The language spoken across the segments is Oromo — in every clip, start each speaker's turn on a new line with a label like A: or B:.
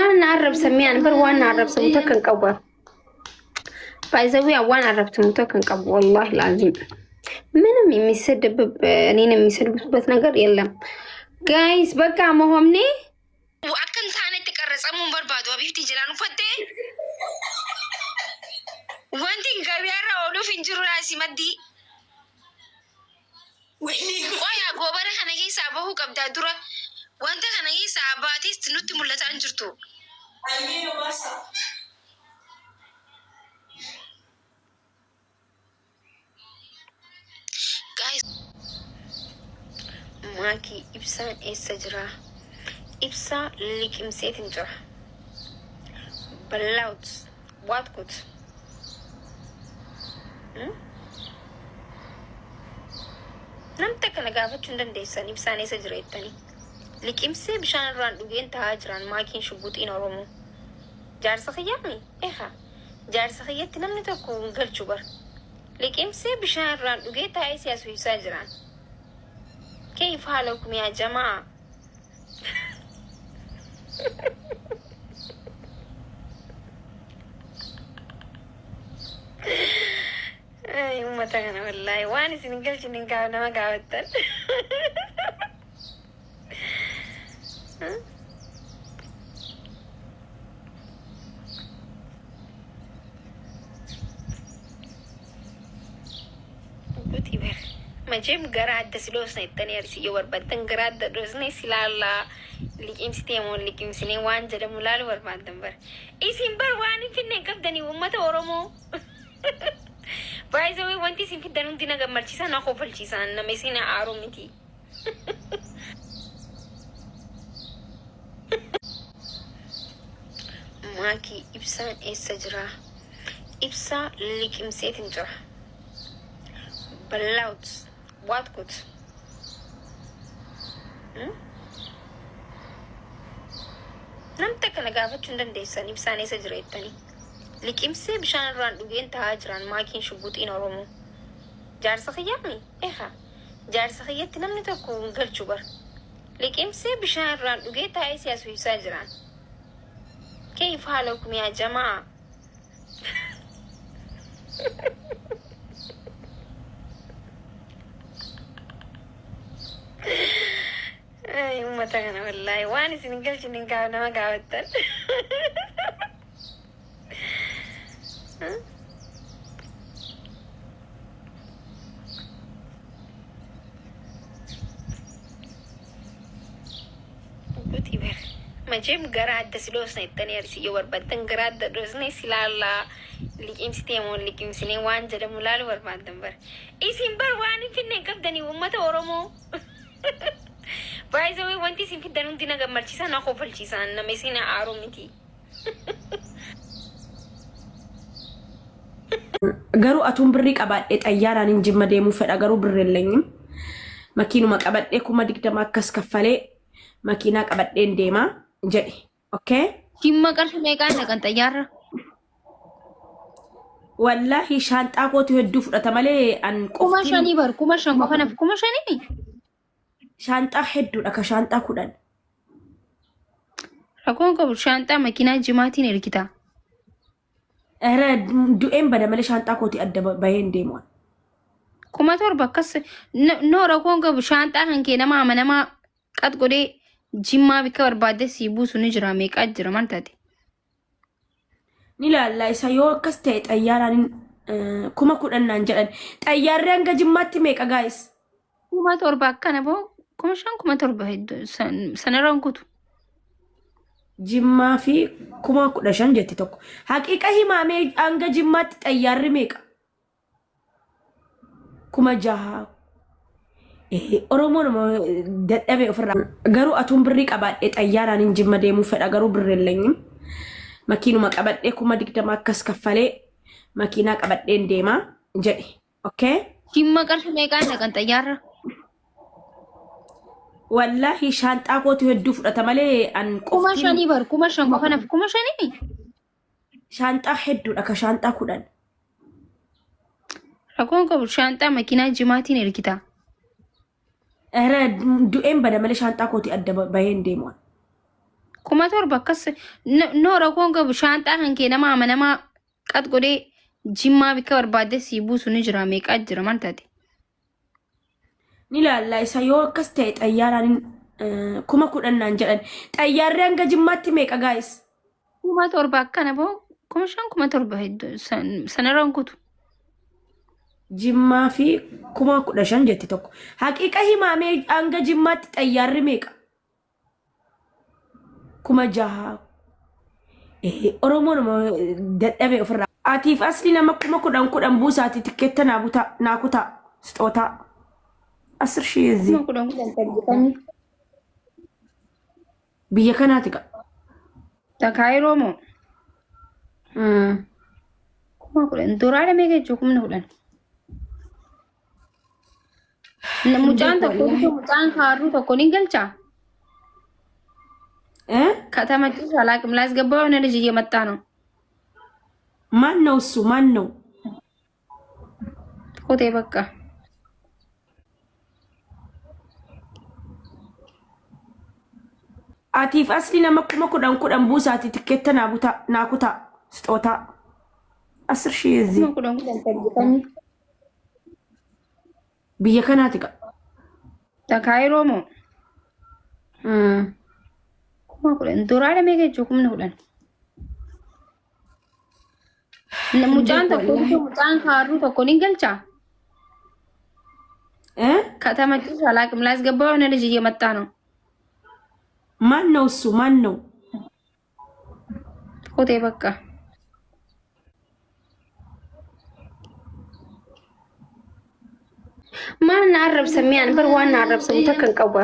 A: Maal na arrabsan mi'aan bar waan na arrabsamu takka hin qabu. Baay'izawwi waan arrabsamu takka hin qabu wallaahi laazim. ምንም የሚሰደብ እኔን የሚሰድቡበት ነገር የለም። ጋይስ በቃ መሆምኔ akka hin taanetti qarratsamuun barbaadu abiifti jalaan uffattee wanti gabiyaarra ooluuf hin jiru laasi maddii. Qoya goobara kana keessaa bahuu qabdaa dura wanta kana keessaa baatees nutti mul'ataa hin jirtu. Guys, Maakii ibsaan eessa jira? Ibsaa liqimseetiin jira. Ballaawut waat kut. Namni kana gaafachuu hin dandeessan ibsaan eessa jira jettanii. Liqimsee bishaan irraan dhugeen taa'aa jiran maakiin shugguxiin Oromoo. Jaarsa kiyyaami? Eha. Jaarsa kiyyatti namni tokko hin galchu bar. Liqimsee bishaan irraan dhugee taa'ee siyaasa jiran. Keef haalakum yaa jamaa? Ay, uummata kana wallaahi waan isin hin galchine hin gaaf nama gaafattan. Guutii bara. Macheem gara adda si dhoosna jettanii arsii yoo barbaaddan gara adda dhoosne si laallaa liqimsitee moo liqimsinee waan jedhamu laaluu barbaaddan bara. Isin bar waan hin finne hin qabdanii uummata Oromoo. Baay'ee wanti isin fiddan hundi na gammachiisa na kofalchiisa nama isin aaru miti. Maakii ibsaan eessa jira? Ibsaa liqimseetiin jira. Ballaawut waat kut. Namni kana gaafachuu hin dandeessan ibsaan eessa jira jettanii. Liqimsee bishaan irraan dhugeen taa'aa jiran maakiin shugguxiin Oromoo. Jaarsa kiyyaami? Eha. Jaarsa kiyyatti namni tokko hin galchu bar. Liqimsee bishaan irraan dhugee taa'ee siyaasa jiran. Keef haalakum yaa jamaa? Ay, uummata kana wallaahi waan isin hin galchine hin gaaf nama gaafattan. Guutii bara. Macheem gara adda si dhoosna jettanii arsii yoo barbaaddan gara adda dhoosne si laallaa liqimsitee moo liqimsinee waan jedhamu laaluu barbaaddan bara. Isin bar waan hin finne hin qabdanii uummata Oromoo. Baay'ee wanti isin fiddan hundi na gammachiisa na kofalchiisa nama isin aaru miti.
B: Garuu atuun birrii qabaadhee xayyaaraan hin jimma deemuu fedha garuu birrii hin Makiinuma qabadhee 20,000 akkas kaffalee makiinaa qabadheen deemaa jedhe. Okay?
A: Jimma qarshii meeqaan dhaqan xayyaarra?
B: Wallaahi shaanxaa kootu hedduu fudhata malee an
A: Kuma
B: qoftiin
A: shanii bar 5,000 qofa naaf 5,000?
B: Shaanxaa hedduudha ka shaanxaa 10.
A: Rakkoon qabu shaanxaa makiinaa jimaatiin ergita.
B: Era du'een bada malee shaanxaa kooti adda bahee hin deemu.
A: 7,000 akkas no rakkoon qabu shaanxaa kan kee nama amanamaa qat godhee jimmaa bikka barbaadde sii buusu ni jira meeqaa jira maal taate?
B: Ni laalla isa yoo akkas ta'e xayyaaraan 10,000 naan jedhan. Xayyaarri hanga jimmaatti meeqa gaayis?
A: 7,000 akkana boo 5,000 7,000 hedduu sanarraan kutu.
B: Jimmaa fi 15,000 jetti tokko. Haqiiqa himaamee hanga jimmaatti xayyaarri meeqa? 6,000. Oromoon dadhabee ofirraa. Garuu atuun birrii qabaadhee xayyaaraan hin jimma deemuu fedha garuu birrii hin Makiinuma qabadhee 20,000 akkas kaffalee makiinaa qabadheen deemaa jedhe. Okay?
A: Jimma qarshii meeqaan dhaqan xayyaarra?
B: Wallaahi shaanxaa kootu hedduu fudhata malee an
A: Kuma
B: qoftiin
A: shanii bar 5,000 qofa naaf 5,000?
B: Shaanxaa hedduudha ka shaanxaa 10.
A: Rakkoon qabu shaanxaa makiinaa jimaatiin ergita.
B: Era du'een bada malee shaanxaa kooti adda bahee hin deemu.
A: 7,000 akkas no rakkoon qabu shaanxaa kan kee nama amanamaa qat godhee jimmaa bikka barbaadde sii buusu ni jira meeqaa jira maal taate.
B: Ni laalla isa yoo akkas ta'e xayyaaraan 10,000 naan jedhan. Xayyaarri hanga Jimmaatti meeqa gaayis?
A: 7,000 akkana boo 5,000 7,000 hedduu sanarra hin kutu.
B: Jimmaa fi 15,000 jetti tokko. Haqiiqa himaamee hanga Jimmaatti xayyaarri meeqa? 6,000. Oromoon dadhabe ofirraa. Atiif asli nama 10,000 10 buusaati tikkeetta naa butaa naa kutaa sixootaa. Asir shii እዚህ
A: 10,000 10 tarbitamii.
B: Biyya kanaati qa.
A: Takaayiroo moo? 10,000 doraara meeqa jechuun 10,000.
B: Hin
A: Mucaan
B: beeku
A: tokko
B: wallaahi.
A: mucaan kaarruu tokko ni galchaa?
B: Eh?
A: ከተማ ጭራሽ አላውቅም። ላስገባው የሆነ ልጅ እየመጣ ነው።
B: ማን ነው እሱ? ማን ነው?
A: ሆቴ በቃ
B: Atiif asli nama 10,000 10 buusaati tikkeetta naa butaa naa kutaa sixootaa. Asir shii እዚህ
A: 10,000 10 tarbitamii.
B: Biyya kanaati qa.
A: Takaayiroo moo? 10,000 doraara meeqa jechuun 10,000.
B: Hin
A: Mucaan
B: beeku
A: tokko
B: wallaahi.
A: mucaan kaarruu tokko ni galchaa?
B: Eh?
A: ከተማ ጭራሽ አላውቅም። ላስገባው የሆነ ልጅ እየመጣ ነው።
B: ማን ነው እሱ? ማን ነው?
A: ሆቴ በቃ ማን arrabsamee an bar waan arrabsamu takka hin qabu.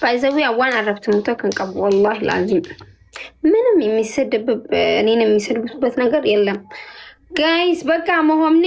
A: ባይዘዊ waan arrabsamu takka hin qabu ወላሂ ላዚም ምንም የሚሰደብ እኔን የሚሰድቡበት ነገር የለም። ጋይስ በቃ መሆምኔ